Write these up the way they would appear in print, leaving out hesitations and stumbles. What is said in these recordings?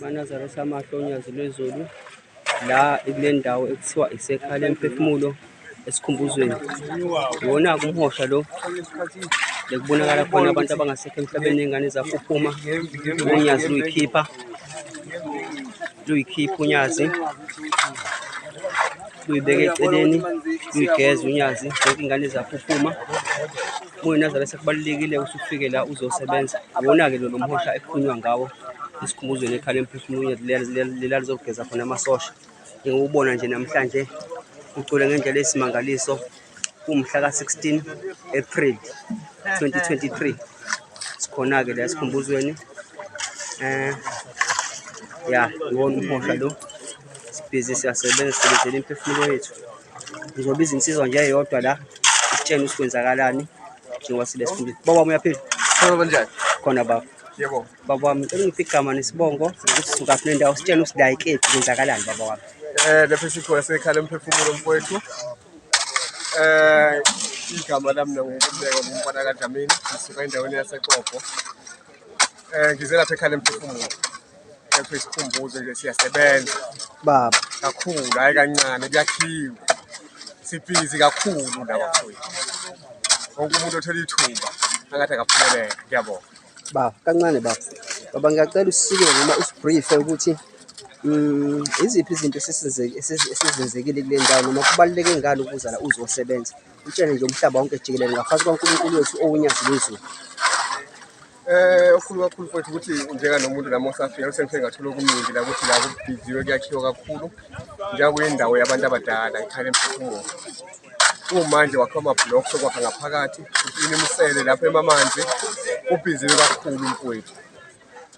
MaNazaretha amahle oNyazi lwezulu la kule ndawo ekuthiwa isekhaya lemphefumulo esikhumbuzweni. Iwona-ke umhosha lo bekubonakala khona abantu abangasekho emhlabeni ney'ngane zaphuphuma unyazi luyikhipha luyikhipha unyazi luyibeka eceleni luyigeza unyazi zonke iy'ngane zaphuphuma. UyiNazaretha kubalulekile ukuthi ufike la uzosebenza. Iwona-ke lo mhosha ekukhulunywa ngawo esikhumbuzweni ekhaya lemphefumulo lela lizogeza khona amasosha. Njengoba ubona nje namhlanje kugcwele ngendlela eyisimangaliso kuwumhla ka-16 April 2023. Sikhona-ke la esikhumbuzweni. Ya, iwona umhosha lo. Sibhizi siyasebenza sisebenzela imiphefumulo yethu. Ngizobiza insizwa nje eyodwa la isitshene ukuthi kwenzakalani njengoba sile sikhumbuzo. Baba wami uyaphila? Khona kanjani? Khona baba. Yebo. Baba wami ngicela ungiphe igama nesibongo ukuthi sukaphi nendawo sitshene ukuthi la ikephi kwenzakalani baba wami. Lapha sikhona sekhala emphefumulo mfowethu. Igama lami nguNkululeko ngumfana kaDlamini ngisuka endaweni yaseXobho. Ngize lapha ekhala emphefumulo. Lapha isikhumbuzo nje siyasebenza Baba. kakhulu hhayi kancane kuyakhiwa. Sibhizi kakhulu la bafowethu. Wonke umuntu othola ithuba angathi akaphumelela. Ngiyabonga. Baba, kancane baba. Baba ngiyacela usisikele noma usibriefe ukuthi iziphi izinto esizenzekile kule ndawo noma kubaluleke ngani ukuza la uzosebenza. Utshele nje umhlaba wonke jikelele ngaphansi kwaNkulunkulu wethu owunyazi lwezulu. Okukhulu kakhulu mfowethu ukuthi njenganomuntu nami osafika sengifike ngathola okuningi la ukuthi la kubhiziwe kuyakhiwa kakhulu njengoba kuyindawo yabantu abadala ikhaya lemphefumulo. Kumanje wakhiwa ama-blocks okwakha ngaphakathi, kuklina imisele lapho emamanzi, kubhiziwe kakhulu mfowethu.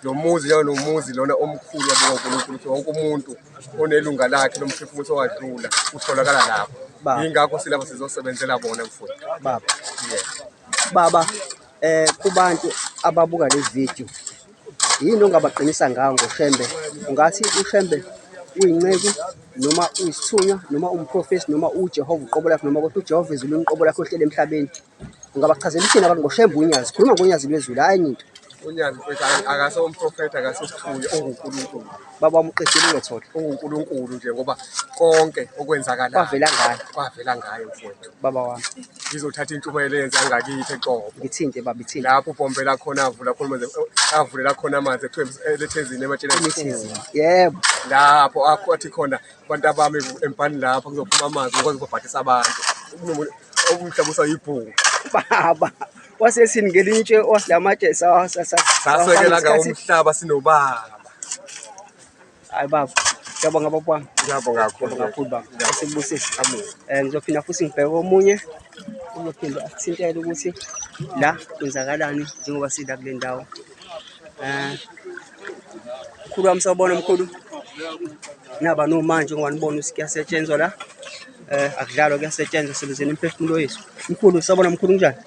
Lo muzi nomuzi lona omkhulu wabonga uNkulunkulu ukuthi wonke umuntu onelunga lakhe lomphefumulo owadlula utholakala lapho. Baba. Yingakho silapha sizosebenzela bona mfowethu. Baba. Yeah. Baba, kubantu ababuka le video yini ongabaqinisa ngayo ngoShembe? Ungathi uShembe uyinceku noma uyisithunywa noma umprofethi noma uJehova uqobo lakhe noma kodwa uJehova ezulwini uqobo lakhe ohleli emhlabeni. Ungabachazela uthini abantu ngoShembe unyazi? Khuluma ngonyazi lwezulu, hhayi enye into. Unyazi mfowethu akaso umprofethi akasosithunywa unguNkulunkulu. Baba wami uqedile ungethola. UnguNkulunkulu nje ngoba konke okwenzakalayo Kwavela ngaye. kwavela ngaye mfowethu. Baba wami. Ngizothatha intshumayelo eyenza ngakithi eXobho. Ngithinte baba ithinte. Lapho upompela khona avula khona amanzi avulela khona amanzi ekuthiwa elethezini ematsheni Emithini. Yebo. Lapho akho athi khona abantu abami empani lapho kuzophuma amanzi ngikwazi ukubhabhadisa abantu. Umhlaba usayibhungu. Baba wasesini ngelinye itshe wasilamatshe Sasekela ngawo umhlaba sinobaba. Hayi baba. Ngiyabonga baba wami. Ngiyabonga kakhulu. Ngiyabonga kakhulu baba. Sikubusise. Amen. Ngizophinda futhi ngibheke omunye uzophinde asithintele ukuthi la kwenzakalani njengoba sila kule ndawo. Mkhulu wami sawubona mkhulu. Naba nomanje ngoba nibona ukuthi kuyasetshenzwa la. Akudlalwa kuyasetshenzwa sebenzeni imiphefumulo yethu. Mkhulu sawubona mkhulu kunjani?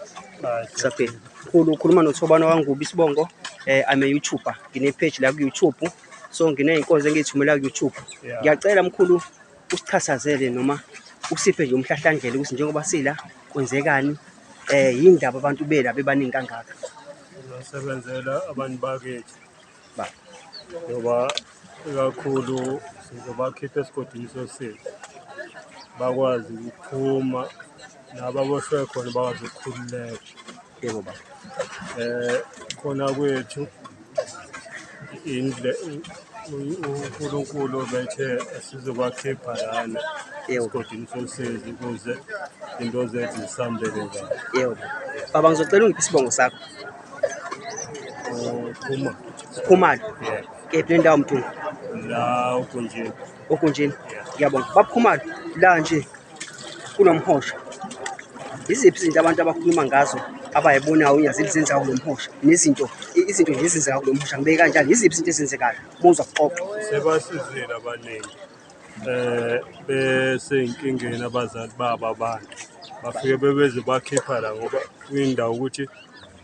Saphila. Mkhulu ukhuluma noThobana waNgubo isibongo. I'm a YouTuber. Ngine page la ku YouTube. So nginey'nkonzo engiy'thumela ku YouTube. Ngiyacela mkhulu usichasazele noma usiphe nje umhlahlandlela ukuthi njengoba sila kwenzekani yindaba abantu bela bebaningi kangaka. Sizosebenzela abantu bakithi Ba. ngoba ikakhulu sizobakhipha esigodini sosizi bakwazi ukuphuma nababoshwe khona bakwazi ukukhululeka. Yebo baba. Khona kwethu indle uNkulunkulu bethe sizobakhipha lana Yebo. esigodini sosizi ukuze into zethu zisambele kahle. Yebo. Baba ngizocela ungiphe isibongo sakho. Uphuma Khumalo. Yeah. Kephi nendawo Mthungu? La uGunjini. Ogunjini. Ngiyabonga. Baba Khumalo la nje kunomhosha. Iziphi izinto abantu abakhuluma ngazo abayibonayo unyazi lizenzayo kulo mhosha nezinto izinto nje ezenzekayo kulo mhosha ngibeke kanjani iziphi izinto ezenzekayo muzwa kuxoxa Sebasizile abaningi beseyinkingeni abazali babo abantu bafike bebeze bakhipha la ngoba kuyindawo ukuthi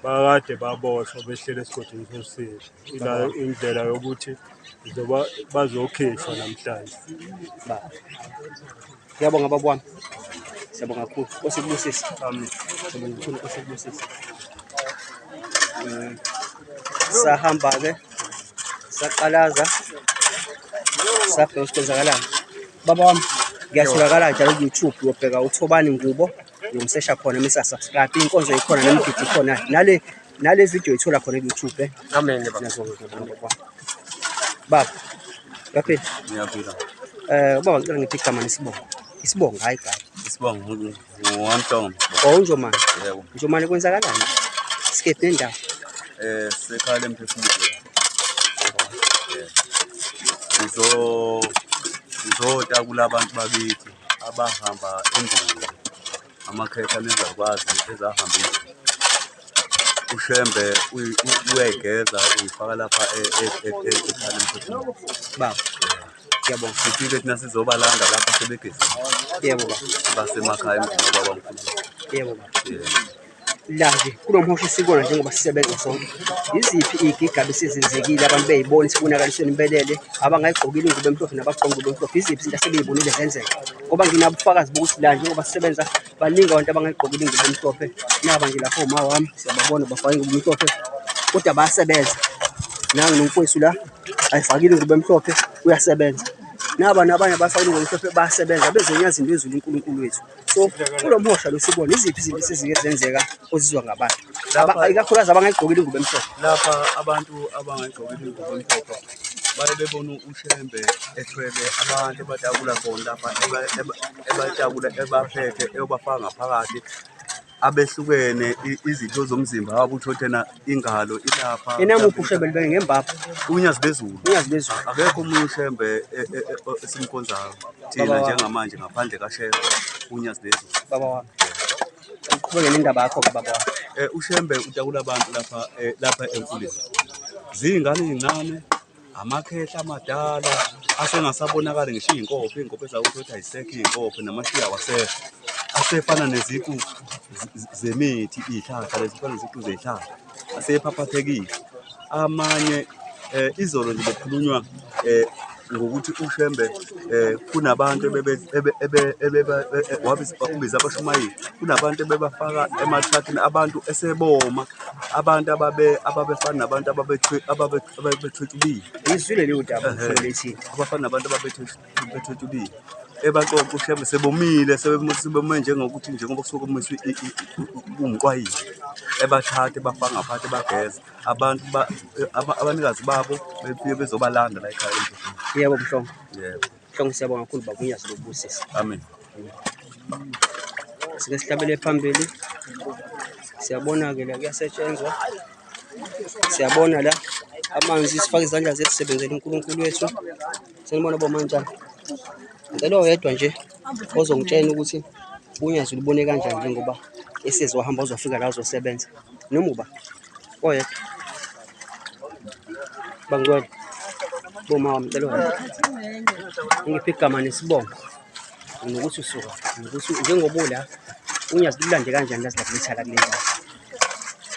bakade baboshwa behleli esigodini sosizi ila indlela yokuthi zoba bazokhishwa namhlanje. Baba. Ngiyabonga baba wami. Siyabonga kakhulu. Nkosi ikubusise. Amen. Siyabonga kakhulu Nkosi ikubusise. Sahamba ke Saqalaza sabheka ukuthi kwenzakalani. Baba wami ngiyatholakala njalo ku-YouTube, uyobheka uThobani Ngubo, uyongisesha khona mese subscribe. Inkonzo ikhona nemigidi ikhona. Nale video uyithola khona ku-YouTube. Amen baba. Ngiyabonga baba. Baba, uyaphila? Ngiyaphila. Ubaba ngicela ngiphe igama nesibongo. Isibongo hayi igama. Isibongo nguWamhlongo. Oh, uNjomane. Yebo. Njomane kwenzakalani? Sikephi nendawo? Sekhaya lemphefumulo. Ngizotakula abantu bakithi abahamba endulo, amakhehla nezakwazi ezahamba endulo. UShembe uyayigeza uyifaka lapha ekhaya lemphefumulo. Baba. Ngiyabonga. Sifike thina sizobalanda lapha sebegezile. Yebo baba. Basemakhaya emzini wababamkhulu. Yebo baba. Yebo. La nje kulo mhosha esikuwona njengoba sisebenza sonke, yiziphi iy'gigaba esezenzekile abantu bey'bona esibonakalisweni belele, abangayigqokile ingubo emhlophe nabagqoke ingubo emhlophe, yiziphi izinto asebey'bonile zenzeka? Ngoba nginabufakazi bokuthi la njengoba sisebenza baningi abantu abangayigqokile ingubo emhlophe. Naba nje lapho oma wami siyababona bafake ingubo emhlophe kodwa bayasebenza. Nangu nomfowethu la ayifakile ingubo emhlophe uyasebenza. Naba nabanye abafakile ingubo emhlophe bayasebenza bezenyazini lwezulu uNkulunkulu wethu. So kulo mhosha lo sibona iziphi izinto esezike zenzeka ozizwa ngabantu ikakhulukazi abangayigqokile ingubo emhlophe. Lapha abantu abangayigqokile ingubo emhlophe baye bebona uShembe ethwele abantu ebatakula khona lapha ebatakula ebaphethe eyobafaka ngaphakathi abehlukene izitho zomzimba wabo uthole thena ingalo ilapha. Enamuphi uShembe libeke ngembapha? Unyazi lwezulu. Unyazi lwezulu. Akekho omunye uShembe esimkhonzayo thina njengamanje ngaphandle kaShembe unyazi lwezulu. Baba wami. Uqhubeke nendaba yakho-ke baba wami. UShembe utakula abantu lapha lapha emfuleni. Ziy'ngane ey'ncane, amakhehla amadala asengasabonakali ngisho iy'nkophe, iy'nkophe zawo uthole ukuthi ayisekho iy'nkophe namashiya awasekho. Asefana neziqu zemithi iy'hlahla lezi kufana neziqu zey'hlahla asephaphathekile. Amanye izolo nje bekukhulunywa ngokuthi uShembe kunabantu ubiza abashumayeli, kunabantu ebebafaka emathrakhini abantu eseboma, abantu ababefana nabantu ababethwetshulile. Ngizwile leyo daba lethini. Abafana nabantu ababethwetshulile. Ebaqoqa uShembe sebomile, sebome njengokuthi njengoba kusuke komiswe umqwayizi. Ebathatha ebafaka ngaphansi ebageza. Abantu abanikazi babo befike bezobalanda la ekhaya emphefumulweni. Yebo Mhlongo. Yebo. Mhlongo siyabonga kakhulu baba uNyazi lokubusisa. Amen. Sike sihlabele phambili. Siyabona-ke la kuyasetshenzwa. Siyabona la amanzi sifake izandla zethu sisebenzele uNkulunkulu wethu. Sanibona bomantshana. Ngicela oyedwa nje ozongitshela ukuthi uNyazi ulubone kanjani njengoba eseze wahamba wazofika la uzosebenza. Noma uba oyedwa. Bangcwele. Boma wami ngicela oyedwa. Ngiphe igama nesibongo nokuthi usuka nokuthi njengoba ula uNyazi lulande kanjani laze lakuletha la kule ndawo.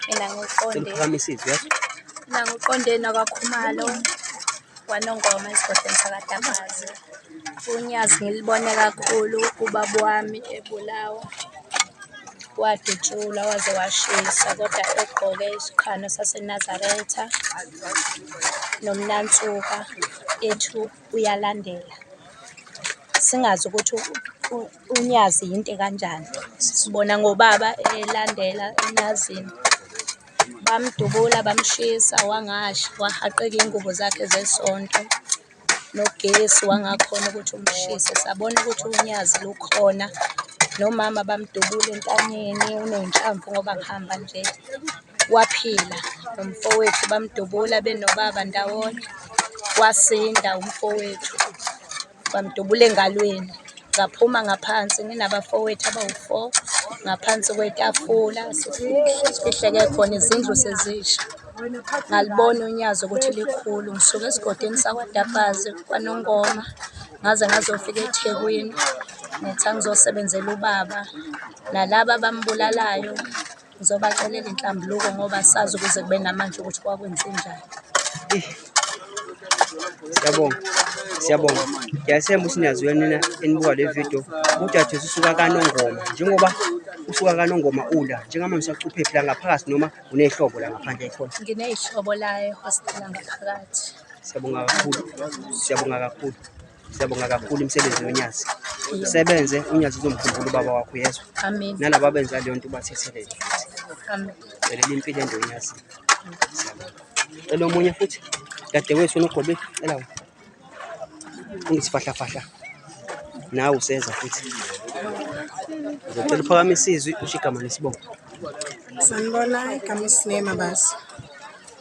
Mina ngiqonde. Seliphakamise izwi yazi. Mina ngiqonde nakaKhumalo kwaNongoma esigodini sakaDambazi. UNyazi ngilibone kakhulu ubaba wami ebulawa. Wadutshulwa waze washisa kodwa egqoke isiqhano saseNazaretha nomnansuka ethi uyalandela. Singazi ukuthi uNyazi yinto ekanjani. Sibona ngobaba elandela eNyazini. Bamdubula bamshisa wangasha, wahaqeka iy'ngubo zakhe zesonto, nogesi wangakhona ukuthi umshise. Sabona ukuthi uNyazi lukhona, nomama bamdubula entanyeni uney'nhlamvu ngoba ngihamba nje, waphila. Nomfowethu bamdubula benobaba ndawonye, wasinda umfowethu, bamdubula engalweni. Ngaphuma ngaphansi nginabafowethu abawu-four ngaphansi kwetafula sifihleke khona izindlu sezisha. Ngalibona uNyazi ukuthi likhulu. Ngisuke esigodini sakwaDabhazi kwaNongoma ngaze ngazofika eThekwini. Ngithi angizosebenzela ubaba nalaba abambulalayo ngizobacelela inhlambuluko ngoba asazi ukuze kube namanje ukuthi kwakwenzenjani. Siyabonga, siyabonga. Ngiyathemba ukuthi niyaziwa nina enibuka le video. Udadewethu usuka kaNongoma, njengoba usuka kaNongoma ula, njengamanje usacuphephi la ngaphakathi noma uney'hlobo la ngaphandle ey'khona? Nginey'hlobo la ehostela ngaphakathi. Siyabonga kakhulu. Siyabonga kakhulu. Siyabonga kakhulu imisebenzi yonyazi. Usebenze unyazi uzomkhumbula ubaba wakho uyezwa. Amen. Nalaba abenza leyo nto ubathethelele futhi. Amen. Celela impilo ende unyazi. Siyabonga. Cela omunye futhi. Dadewethu onogobile, cela wena. Ungisifahlafahla. Nawe useza futhi. Ngizocela uphakamise izwi usho igama nesibongo. Sanibona, igama uSine Mabaso.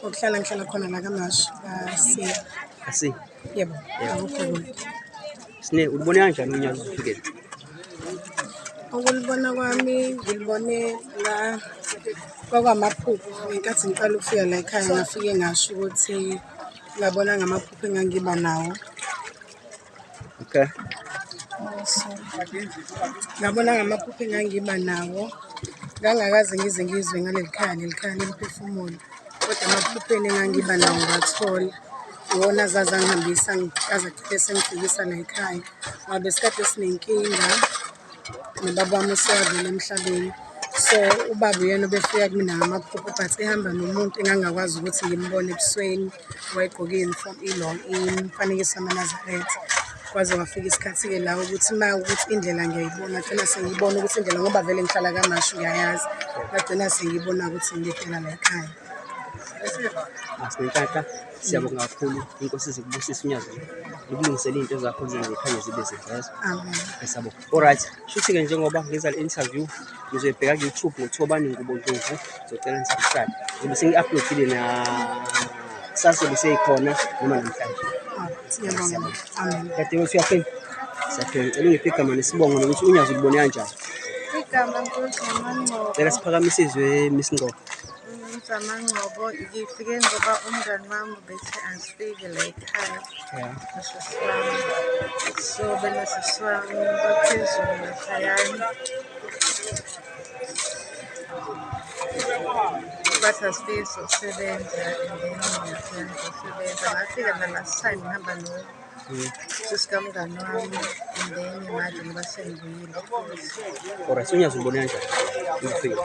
Okuhlala ngihlala khona la kaMashu, kaSiya. Asi. Yebo, akukho kude. Sine ulibone kanjani unyazi uzifikele? Ukulibona kwami ngilibone la kwakwamaphupho ngenkathi ngiqala ukufika la ekhaya ngafike ngasho ukuthi ngabona ngamaphupho engangiba nawo. Okay. Ngabona ngamaphupho engangiba nawo. Ngangakaze ngize ngizwe ngaleli khaya, leli khaya lemphefumulo. Kodwa emaphupheni engangiba nawo ngiwathola. Iwona azaze angihambisa aze agcine esengifikisa la ekhaya. Ngoba besikade sinenkinga nobaba wami useyadlula emhlabeni. So, ubaba uyena obefika kumina ngamaphupho but ehamba nomuntu engangingakwazi ukuthi ngimbone ebusweni. Wayegqoke i-uniform ilo imifanekiso yamaNazaretha. Kwaze kwafika isikhathi-ke la ukuthi uma ukuthi indlela ngiyayibona ngagcina sengiyibona ukuthi indlela ngoba vele ngihlala KwaMashu ngiyayazi. Ngagcina sengiyibona ukuthi ngibuyela la ekhaya. Asinenhlanhla, siyabonga kakhulu. Inkosi izikubusise unyazi ukulungisela iy'nto zakho zenze zikhanye zibe zinhle. Amen. Siyabonga. Alright, shuthi-ke njengoba ngenza le interview ngizoyibheka ku-YouTube ngoThobani Ngubo Ndlovu, ngizocela ni-subscribe. Ngizobe sengi-upload-ile na kusasa izobe seyikhona noma namhlanje. Siyabonga. Amen. Dadewethu uyaphila? Siyaphila. Ngicela ungiphe igama nesibongo nokuthi unyazi ulibone kanjani. Igama nguZama Ngcobo. Cela siphakamise izwi Miss Ngcobo. UZama Ngcobo ngifike ngoba umngani wami ubethe asifike la ekhaya nosisi wami. So benosisi wami baphezulu laphayana. Bathi asifike sizosebenza and then ngafika ngizosebenza. Ngafika na-last time ngihamba nosisi kamngani wami and then manje ngoba sengibuyile futhi. Alright, unyazi ulibone kanjani? Ufike.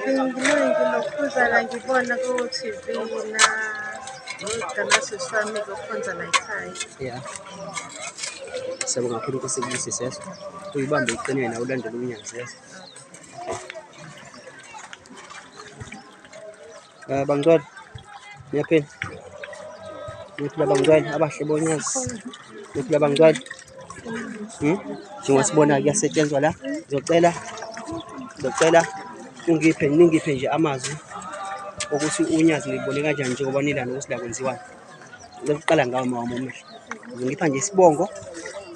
Ngilokhuzana ngibona ku-TV na nogasisi wami kokhonza la ekhaya. Yeah. Siyabonga kakhulu Nkosi ikubusise yeso. Uyibambe iqinile nawe ulandele unyazi yeso. Eh bangcwele. Niyaphila. Niyaphila bangcwele abahle bonyazi. Niyaphila bangcwele. Njengoba sibona kuyasetshenzwa la. Ngizocela ngizocela ungiphe ningiphe nje amazwi okuthi unyazi nilibone kanjani njengoba nilana ukuthi la kwenziwani. Ngicela ukuqala ngawe mama omuhle. Uzongipha nje isibongo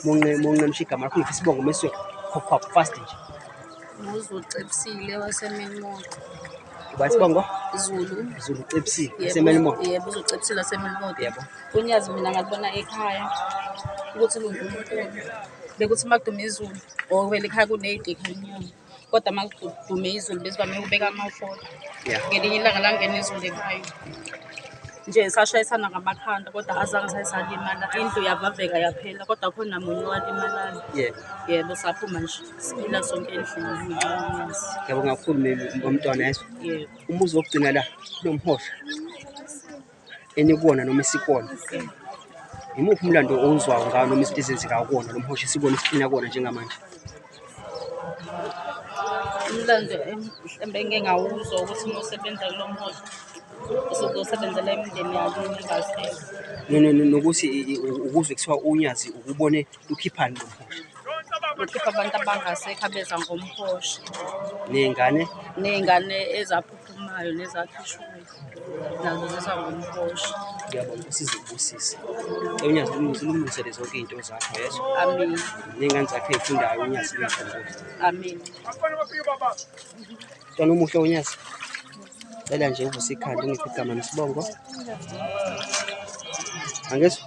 munqemsha igama lakho ungiphe isibongo mese khopha fast nje. NguZulu waseMelmoth. Uba isibongo? Zulu. Zulu Cebisile waseMelmoth. Yebo, uZulu Cebisile waseMelmoth. Yebo. Unyazi mina ngalibona ekhaya ukuthi lunguNkulunkulu. Bekuthi uma kudume izulu or vele ekhaya kuney'dikha inyoni. Kodwa uma kudume izulu besivame ukubeka amafolo. Yeah. Ngelinye ilanga langena izulu ekhaya. Nje sashayisana ngamakhanda kodwa azange saye salimala. Indlu yavaveka yaphela kodwa khona namunye owalimalayo. Yebo. Yebo, saphuma nje siphila sonke endlini ngenxa yonyazi. Ngiyabonga kakhulu mntwana yeso. Yebo. Umbuzo wokugcina la lomhosha enikuwona noma esikuwona. Imuphi umlando owuzwayo ngawo noma izinto ezenzekayo kuwona lo mhosha esikuwona esiklina kuwona njengamanje? Umlando mhlambe engike ngawuzwa ukuthi uma usebenza kulo mhosha usuke usebenzela imindeni yakini engasekho. Nokuthi ukuzwe kuthiwa unyazi ukubone lukhiphani lo mhosha. Lukhipha abantu abangasekho abeza ngomhosha. Ney'ngane? Ney'ngane ezaphuphumayo nezakhishwayo nazo ziza ngomhosha. Ngiyabonga usize ukubusise. Unyazi lulungisele zonke iy'nto zakho yezwa. Amen. Ney'ngane zakho ey'fundayo unyazi luyakhumbula. Amen. Mntwana omuhle unyazi. Cela nje uvuse ikhanda ungiphe igama nesibongo. Angizwa?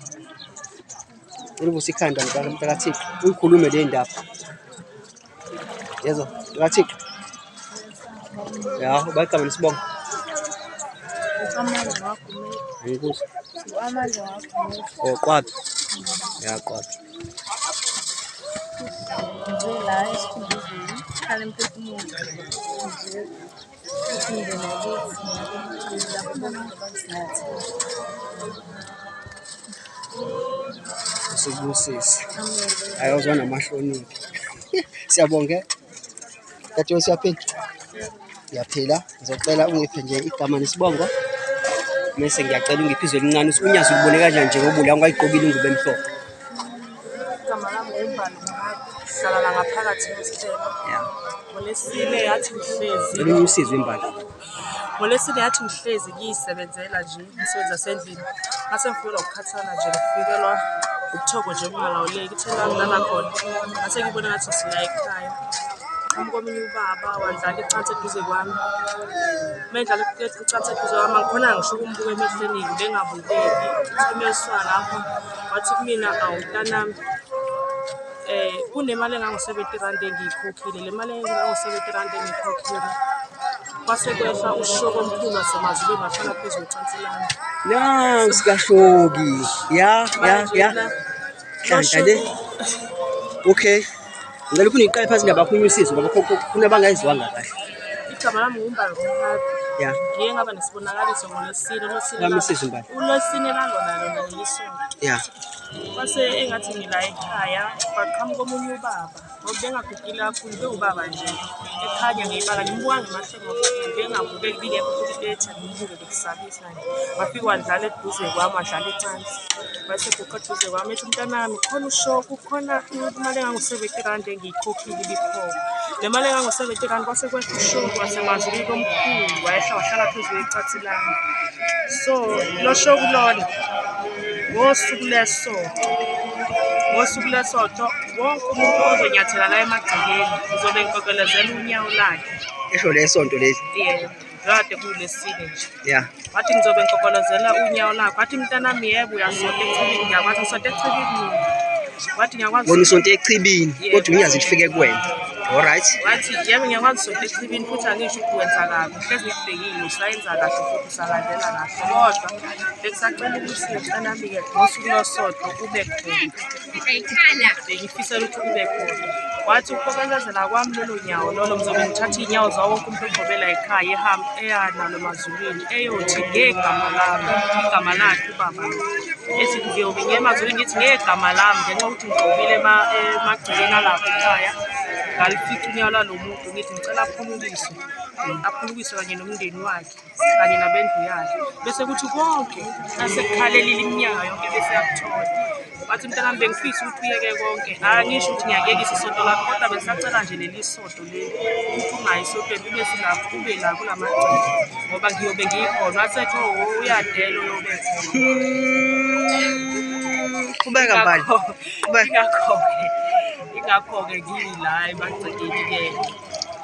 Cela uvuse ikhanda mntaka mntakaThixo uyikhulume le ndaba. Yezwa mntakaThixo. Ya, uba igama nesibongo. Angikuzwa. Oh, Qwabe. Ya, Qwabe. Nje la esikhumbuzweni, khale mphefumulo. Nje umndeni wakithi nakomkhulu lapho bonke basingathi. sikubusise. Hayi awuzwa namahloni-ke. Siyabonga. Dadewethu uyaphila? Ngiyaphila. Ngizocela ungiphe nje igama nesibongo. Mese ngiyacela ungiphe izwi elincane ukuthi unyazi ulibone kanjani nje ngoba ula ungayigqokile ingubo emhlophe. Igama lami nguMbali Mhabi, ngihlala la ngaphakathi eHostela. Yeah. NgoLwesine yathi ngihlezi. Cela unyuse izwi Mbali. NgoLwesine yathi ngihlezi ngiyisebenzela nje imisebenzi yasendlini. Ngase ngifikelwa ukukhathala nje ngifikelwa ubuthongo nje obungalawuleki. Ithe la ngilala khona ngase ngibona ngathi ngisuka ekhaya. Qhamuka omunye ubaba wandlala icansi eduze kwami. Uma endlala icansi eduze kwami angikhonanga ngisho ukumbuka emehlweni-ke ubengabukeki. Uthe uma esuka lapho wathi kumina, awu mntanami kunemali engango-seventy randi engiyikhokhile. Le mali engango-seventy randi engiyikhokhile kwase kwehla ushoki omkhulu wasemazulwini wahlala phezu kwecansi lami. Nansi sikashoki. Ya, ya, ya. Nhlanhla le. Okay. Ngicela uphinde uyiqale phansi indaba yakho unyuse izwi ngoba kunabangayizwanga kahle. Igama lami nguMbali Mhabi. Ya. Ngiye ngaba nesibonakaliso ngoLwesine, uLwesine Lami isizwe Mbali. uLwesine lalona lona leli sonto. Ya. Kwase engathi ngila ekhaya kwaqhamuka omunye ubaba ngoba bengagugile kakhulu bewubaba nje ekhanya ngebala ngimbuka ngemahloni ngoba bengabukeki bingekho futhi into ethi angimbuke bekusabisa nje. Wafika wadlala eduze kwami wadlala icansi wayeseguqa eduze kwami ethi mntanami khona ushoki kukhona imali engango-seventy rand engiyikhokhile ibikhona. Le mali engango-seventy rand kwase kwehla ushoki wasemazulwini omkhulu wayehla wahlala phezu kwecansi lami. So lo shoki lona ngosuku lesonto, ngosuku lesonto wonke umuntu ozonyathela la emagcekeni ngizobe ngikokelezela unyawo lakhe. Esho lesonto leli. Yebo, kade kuwulesine nje. Ya. Wathi ngizobe ngikokolozela unyawo lakho. Wathi mntanami yebo uyasonta echibini ngiyakwazi ngisonta echibini. Wathi ngiyakwazi. Wena usonta echibini kodwa unyazi lifike kuwena. All right. Wathi yebo ngiyakwazi usonta echibini futhi angisho ukuthi wenza kabi. Hlezi ngikubhekile usayenza kahle futhi usalandela kahle kodwa bengisacela ukuthi mntanami-ke ngosuku losonto ube khona. Bengifisela ukuthi ube khona. Wathi ukukokelezela kwami lolo nyawo lolo ngizobe ngithatha iy'nyawo zawo wonke umuntu ogqobe la ekhaya ehambe eya nalo emazulwini eyothi ngegama lami, igama lakhe ubaba lo. Ethi ngiyobe ngiye emazulwini ngithi ngegama lami ngenxa yokuthi ngigqokile emagcekeni alapha ekhaya ngalifica unyawo lwalo muntu ngithi ngicela aphulukiswe, aphulukiswe kanye nomndeni wakhe. Kanye nabendlu yakhe bese kuthi konke asekukhalelile iminyaka yonke bese yakuthola. Wathi mntanami bengifisa ukuthi uyeke konke, angisho ukuthi ngiyakuyekisa isonto lakho kodwa bengisacela nje leli sonto leli ukuthi ungayi esontweni ube silapho ube la kula magceke ngoba ngiyobe ngikhona. Wathi ethi oh uyadela uyobe khona. Qhubeka Mbali. Qhubeka. Ingakho-ke ingakho-ke ngila emagcekeni-ke.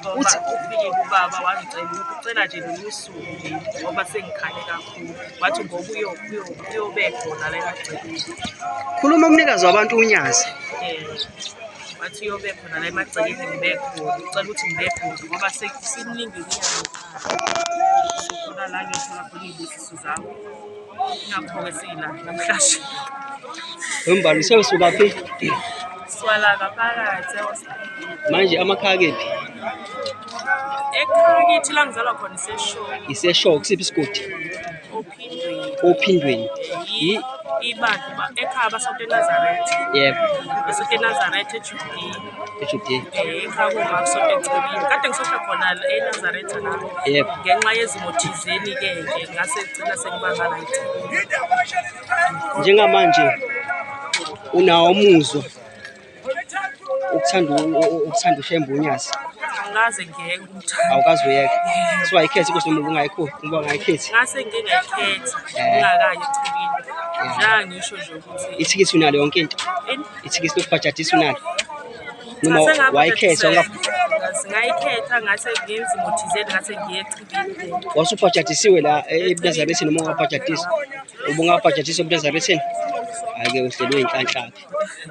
Ngoba ufike kubaba wangicela ukuthi ucela nje lolu suku leli ngoba sengikhale kakhulu. Wathi ngoba uyobe khona la emagcekeni. Khuluma umnikazi wabantu uNyazi. Wathi uyobe khona la emagcekeni ngibe khona. Ucela ukuthi ngibe khona ngoba sekusemningi iminyaka. Sokhona la ngiyothola khona iy'busiso zami. Ingakho-ke sila namhlanje. Wembali sewusuka phi? Swala ngaphakathi eHostela. Manje amakhaya kephi? Ekhaya kithi la ngizalwa khona iseShowe. IseShowe kusiphi isigodi? Ophindweni. Ophindweni. Ibandla ekhaya basonta eNazaretha. Yebo. Basonta eNazaretha eJudiya. EJudiya. Ekhaya kuma kusonta eChibini. Kade ngisonta khona eNazaretha nami. Yebo. Ngenxa yezimo thizeni-ke ke ngase ngigcina sengibanga la eChibini. Njengamanje unawo umuzwa ukuthanda ukuthanda uShembe uNyazi? Angikaze ngiyeke ukumthanda. Awukaze uyeke. So ayikhethi inkosi noma ubungayikho, uba ungayikhethi. Ngase ngike ngayikhetha ngingakayi echibini. Njengoba ngisho nje ukuthi Ithikithi unalo yonke into. Ini? Ithikithi lokubhajadisa unalo. Noma Ngase wayikhetha ngabhajadiswa. Ngayikhetha ngase ngezimo thizeni ngase ngiye echibini. Wasubhajadisiwe la eBunazaretha noma ungabhajadiswa? Ubungabhajadiswa eBunazaretheni? Hhayi-ke uhlelwe inhlanhla-ke.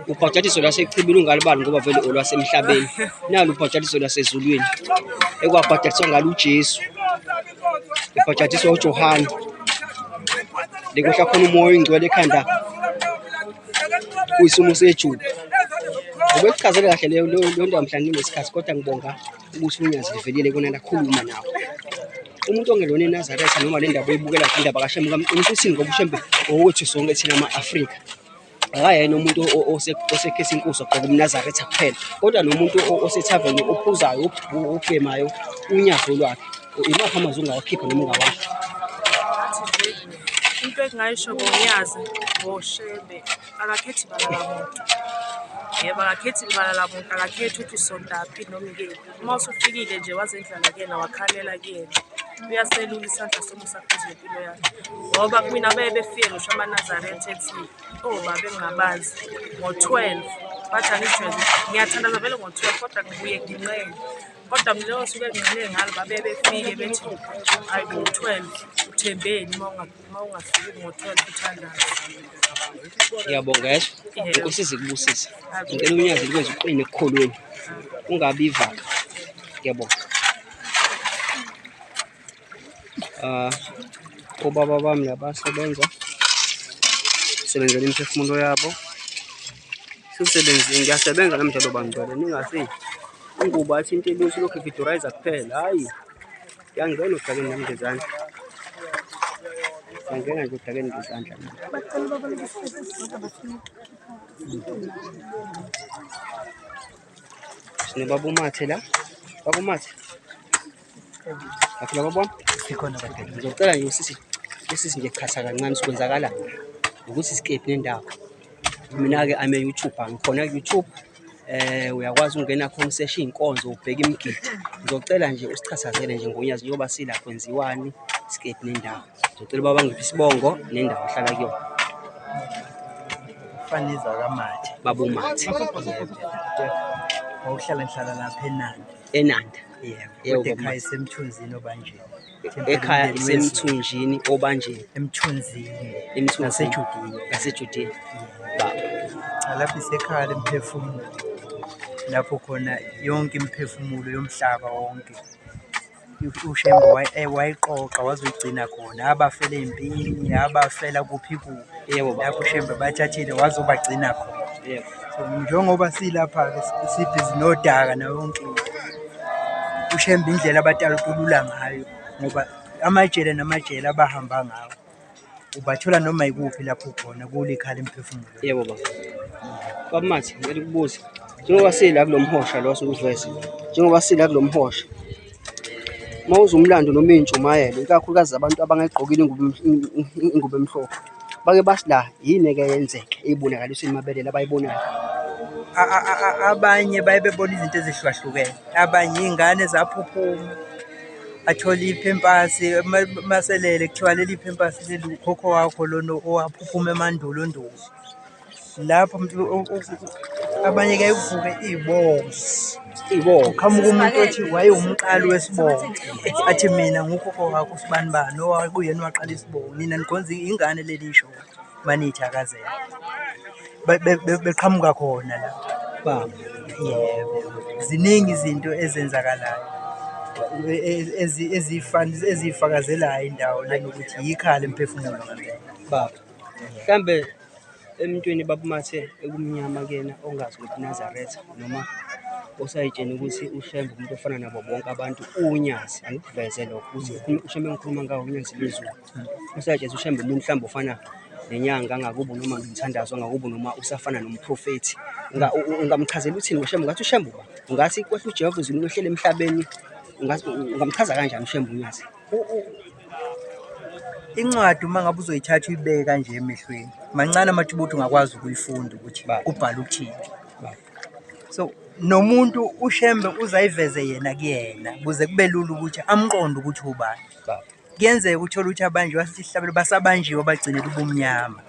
Ubhajadiso lwasechibini ungalibali ngoba vele olwasemhlabeni. Nalu ubhajadiso lwasezulwini ekwabhajadiswa ngalo uJesu. Ebhajadiswa uJohane. Lekuhla khona umoya oyingcwele ekhanda kuyisimo sejuba. Ubekuchazele kahle leyo leyo ndaba mhla nginesikhathi kodwa ngibonga ukuthi uNyazi livelile kona lakhuluma nawe. Umuntu ongelona iNazaretha noma le ndaba oyibukela indaba kaShembe kamqinisa uthini ngoba uShembe owethu sonke thina ama-Afrika. Akayena umuntu osekhisa inkuzi ogqoka umNazaretha kuphela, kodwa nomuntu osethaveni ophuzayo, obhemayo, unyazi olwakhe. Imaphi amazwi ongawakhipha noma ongawasho? Ngathi nje into engingayisho ngoNyazi ngoShembe akakhethi bala lamuntu. Yebo, akakhethi libala lamuntu, akakhethi ukuthi usontaphi noma ikephi. Uma usufikile nje wazendlala kuyena wakhalela kuyena, uyaselula isandla somusa phezu kwempilo yakhe. Ngoba kumina beye befike ngisho amaNazaretha ethi obaba engingabazi ngo-12 bathi angijwayele ngiyathandaza vele ngo-12 kodwa ngibuye nginqene. Kodwa mina lolo suku enginqene ngalo babe befike bethi hhayi ngo-12 uthembeni uma ungafiki ngo-12 uthandaze. Ngiyabonga yezwa. Inkosi izikubusise. Ngicela unyazi likwenze uqine ekukholweni. Ungabi ivaka. Ngiyabonga. Ah, obaba bami labasebenza sebenzela imiphefumulo yabo. Sikusebenzile, ngiyasebenza nami njalo bangcwele ningasi ingubo athi into elutho lokhu ifidurayiza kuphela hhayi. Ngiyangena odakeni nami ngezandla. Ngiyangena nje odakeni ngezandla mina. Sinobaba uMathe la. Baba uMathe. Akhula baba wami. Sikhona badala. Ngizocela nje usisi usisi nje chatha kancane sikwenzakala ukuthi sikephi nendawo. Mina-ke I'm a YouTuber ngikhona ku-YouTube. Uyakwazi ukungena khona useshe iy'nkonzo ubheke imigidi. Ngizocela nje usichazele nje ngoNyazi njengoba sila kwenziwani, sikephi nendawo. Ngizocela ubaba angiphe isibongo nendawo ohlala kuyona. Faniza kaMathe. Baba uMathe. Ngokuhlala ngihlala lapha eNanda. ENanda. Yebo. Yebo, Kodwa baba ekhaya isemthunzini obanjeni. Ekhaya isemthunjini obanjeni. Emthunzini. Emthunzini. NgaseJudiya. NgaseJudiya. Baba. Cha lapha isekhaya lemphefumulo. Lapho khona yonke imiphefumulo yomhlaba wonke. UShembe wayiqoqa wazoyigcina khona. Abafela ey'mpini, abafela kuphi kuphi. Yebo baba. Lapho uShembe bathathile wazobagcina khona. Yebo. So njengoba silapha-ke sibhizi nodaka nayo yonke into. UShembe indlela abatalutulula ngayo ngoba amajele namajele abahamba ngawo ubathola noma yikuphi lapho ukhona kulikhaya lemphefumulo. Yebo baba. Baba Mathi, ngicela ukubuza. Njengoba sila kulo mhosha lo osukuveze, njengoba sila kulo mhosha, uma uzwa umlando noma iy'ntshumayelo, ikakhulukazi abantu abangayigqokile ingubo ingubo emhlophe, bake bathi la yini eke yenzeke ey'bonakalisweni emabeleni abayibonayo? Abanye baye bebona izinto ezihlukahlukene, abanye iy'ngane zaphuphuma, athole iphempasi maselele kuthiwa leli phempasi leli ukhokho wakho lona owaphuphuma emandulo ndulo. Lapho abanye kuyaye kuvuke iy'bongo. Iy'bongo. Kuqhamuka umuntu othi wayewumqali wesibongo, athi mina ngukhokho wakho usibanibani owakuyena owaqala isibongo, nina nikhonza ingane leli ishoyo uma niyithakazela. Beqhamuka khona la. Baba. Yebo, ziningi izinto ezenzakalayo eziyifakazelayo indawo lena ukuthi yikhaya lemphefumulo ngempela. Baba. Mhlambe emntwini baba uMathe ekumnyama kuyena ongazi ngobuNazaretha noma osayitshena ukuthi uShembe umuntu ofana nabo bonke abantu uNyazi, angikuveze lokho ukuthi uShembe engikhuluma ngawo uNyazi lwezulu. Usayitshena uShembe umuntu mhlawumbe ofana nenyanga angakubo noma nomthandazo angakubo noma usafana nomprofethi. Ungamchazela uthini ngoShembe? Ungathi uShembe uba? Ungathi kwehla uJehova ezulwini wehlele emhlabeni? Ungamchaza kanjani uShembe uNyazi? Incwadi uma ngabe uzoyithatha uyibeke kanje emehlweni, mancane amathuba okuthi ungakwazi ukuyifunda ukuthi kubhalwe ukuthini. So, nomuntu uShembe uze ayiveze yena kuyena ukuze kube lula ukuthi amqonde ukuthi ubani. Kuyenzeka uthole ukuthi abanje wasithi isihlabelo basabanjiwe abagcinela ubumnyama.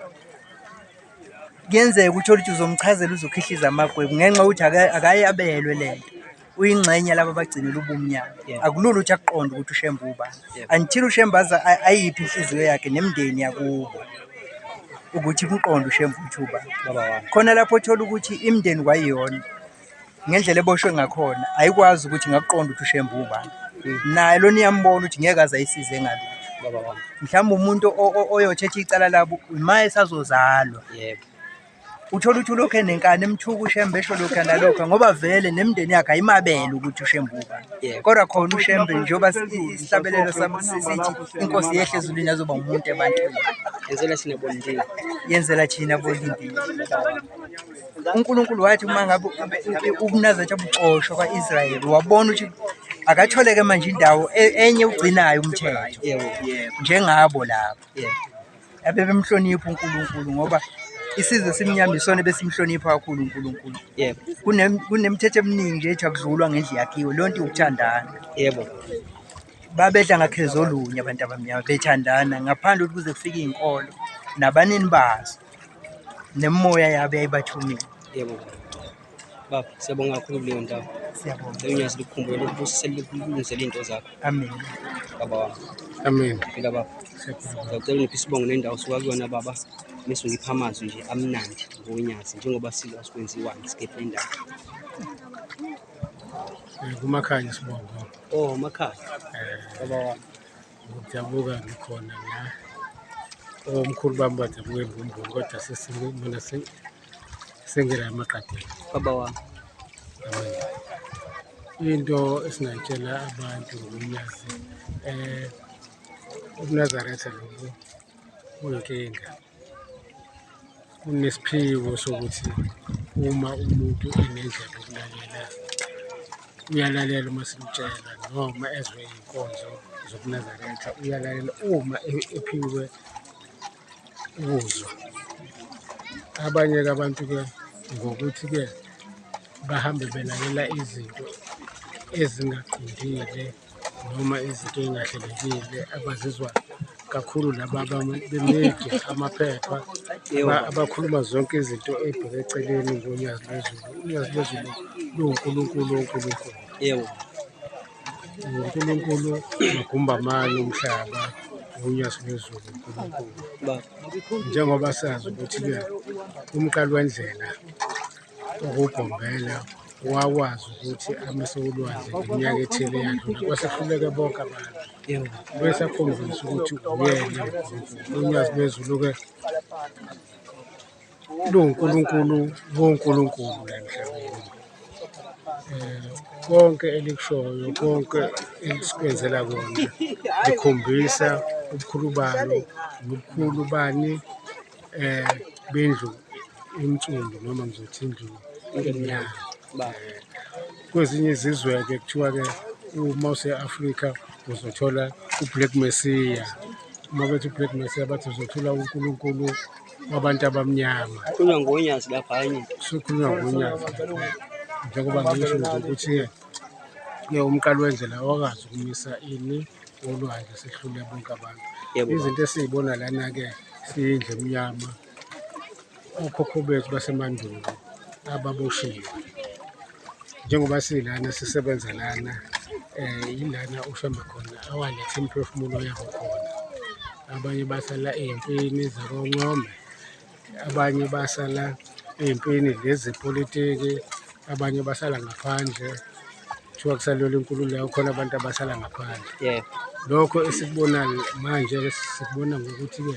Kuyenzeka uthole ukuthi uzomchazela uzokhihliza amagwebu ngenxa yokuthi akayabelwe le nto. Uyingxenye yalaba abagcinela ubumnyama. Akulula ukuthi akuqonde ukuthi uShembe ubani. Until uShembe aze ayiphe inhliziyo yakhe nemindeni yakubo ukuthi kumqonde uShembe ukuthi ubani. Khona lapho othola ukuthi imindeni kwayiyona ngendlela eboshwe ngakhona ayikwazi ukuthi ingakuqonda ukuthi uShembe ubani. Naye lona iyambona ukuthi ngeke aze ayisize ngalutho. Mhlawumbe umuntu oyothetha icala labo uma esazozalwa. Yebo. Uthola ukuthi ulokhu enenkani emthuka uShembe esho lokhu nalokhu ngoba vele nemindeni yakhe ayimabele ukuthi uShembe ubani. Kodwa khona uShembe njengoba isihlabelelo sami sithi inkosi yehle ezulwini azoba umuntu ebantwini. Yenzela thina bolindile. Yenzela thina bolindile. UNkulunkulu wathi uma ngabe ubuNazaretha buxoshwa kwa-Israyeli wabona ukuthi akatholeke manje indawo enye ugcinayo umthetho njengabo laba. Abebemhlonipha uNkulunkulu ngoba isizwe esimnyama isona ebesimhlonipha kakhulu uNkulunkulu. Yebo. Kunemithetho eminingi nje ethi akudlulwa ngendlu yakhiwe, leyo nto iwukuthandana. Yebo. Babedla ngakhezo olunye abantu abamnyama bethandana ngaphandle ukuthi kuze kufike iy'nkolo nabanini bazo nemimoya yabo eyayibathumile. Yebo. Baba, siyabonga kakhulu kuleyo ndawo. Siyabonga. Cela unyazi lukukhumbule lukubusise lukulungisele iy'nto zakho. Amen. Baba wami. Amen. Phila baba. Ngiyacela ungiphe isibongo nendawo osuka kuyona baba. Bese ungipha amazwi nje amnandi ngonyazi njengoba silwa sikwenziwani sigede indaba. Kumakhanya isibongo. Oh, makhaya. Baba wami. Ngidabuka ngikhona la. Omkhulu bami badabuka eMbumbulu kodwa mina sengila emaqadeni. Baba wami. Amen. Into esingayitshela abantu ngoNyazi ubuNazaretha lobu buyinkinga. Kunesiphiwo sokuthi uma umuntu enendlebe yokulalela uyalalela uma simtshela noma ezwe iy'nkonzo zobuNazaretha uyalalela uma ephiwe ukuzwa. Abanye-ke abantu-ke ngokuthi-ke bahambe belalela izinto ezingaqondile noma izinto ey'ngahlelekile abazizwa kakhulu laba be-media, amaphepha abakhuluma zonke izinto ey'bheke eceleni ngoNyazi lwezulu. UNyazi lwezulu luwuNkulunkulu wonkulunkulu. Yebo. UNkulunkulu magumbamane omhlaba, uNyazi lwezulu uNkulunkulu. Njengoba sazi ukuthi-ke umqali wendlela ukubhombela wawazi ukuthi amise ulwandle ngeminyaka ethile eyadlula kwasehluleke bonke abantu. Bese akhombisa ukuthi uyena uNkulunkulu. UNyazi lwezulu-ke luwuNkulunkulu wonkulunkulu la emhlabeni. Konke elikushoyo, konke esikwenzela kona likhombisa ubukhulu balo nobukhulu bani bendlu ensundu noma ngizothi indlu emnyama. Kwezinye izizwe-ke kuthiwa-ke uma use-Afrika uzothola u-Black Messiah. Uma bethi u-Black Messiah bathi uzothola uNkulunkulu wabantu abamnyama. Kukhulunywa ngonyazi lapha hhayi into. Kusukhulunywa ngonyazi lapha. Njengoba ngisho nje ukuthi-ke ke umqali wendlela awakazi ukumisa ini olwandle sehlule bonke abantu. Yebo. Izinto esiy'bona lana-ke siyindlu emnyama okhokho bethu basemandulo ababoshiwe. Njengoba silana sisebenza lana yilana uShembe khona awaletha imiphefumulo yabo khona. Abanye basala ey'mpini zakoNcome, abanye basala ey'mpini lezi zepolitiki, abanye basala ngaphandle. Kuthiwa kusalwelwa inkululeko khona abantu abasala ngaphandle. Yebo. Lokho esikubonayo manje sikubona ngokuthi-ke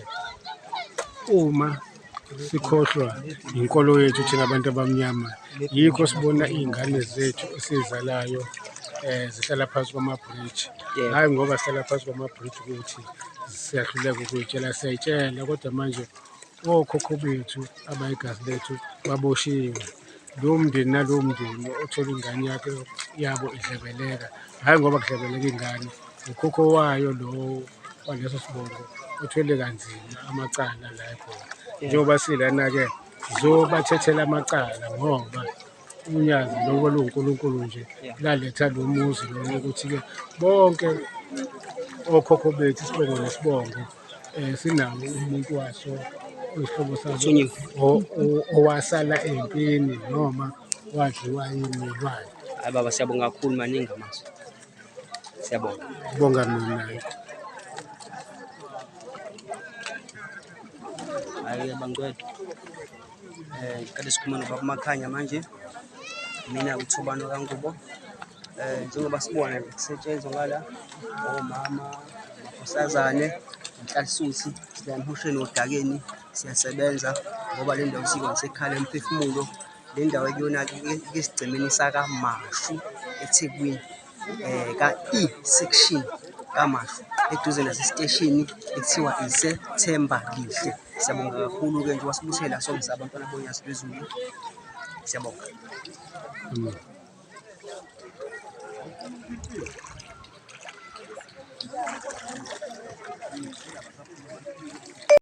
uma sikhohlwa inkolo yethu thina abantu abamnyama yikho sibona iy'ngane zethu esiy'zalayo zihlala phansi kwamabhriji. Hhayi ngoba sihlala phansi kwamabhriji ukuthi siyahluleka ukuy'tshela, siyay'tshela kodwa manje okhokho bethu abayigazi lethu baboshiwe. Lowo mndeni nalowo mndeni othola ingane yakhe yabo idlebeleka, hhayi ngoba kudlebeleka ingane, ukhokho wayo lowo waleso sibongo othwele kanzima amacala la ekhona. Njengoba silana-ke sizobathethela amacala ngoba uNyazi lokho luwuNkulunkulu nje laletha lo muzi lona ukuthi-ke bonke okhokho bethu isibongo nesibongo sinawo umuntu waso oyisihlobo sabo owasala empini noma wadliwa yini ilwane. Hayi baba, siyabonga kakhulu, maningi amazwi. Siyabonga. Kubonga mina. Hayi bangcwele. Kade sikhuluma nobaba Makhanya manje. Mina uThobano kaNgubo. Njengoba sibona nje kusetshenzwa ngala omama, amakhosazane, inhlalisuthi, sila emhosheni odakeni. Siyasebenza ngoba le ndawo sikwenze ikhala emphefumulo. Le ndawo ekuyona-ke isesigcemeni sakaMashu eThekwini, ka-E section KaMashu, eduze nasesiteshini ekuthiwa iseThembalihle. Siyabonga kakhulu-ke njengoba sibuthela sonke singabantwana boNyazi lwezulu. Siyabonga.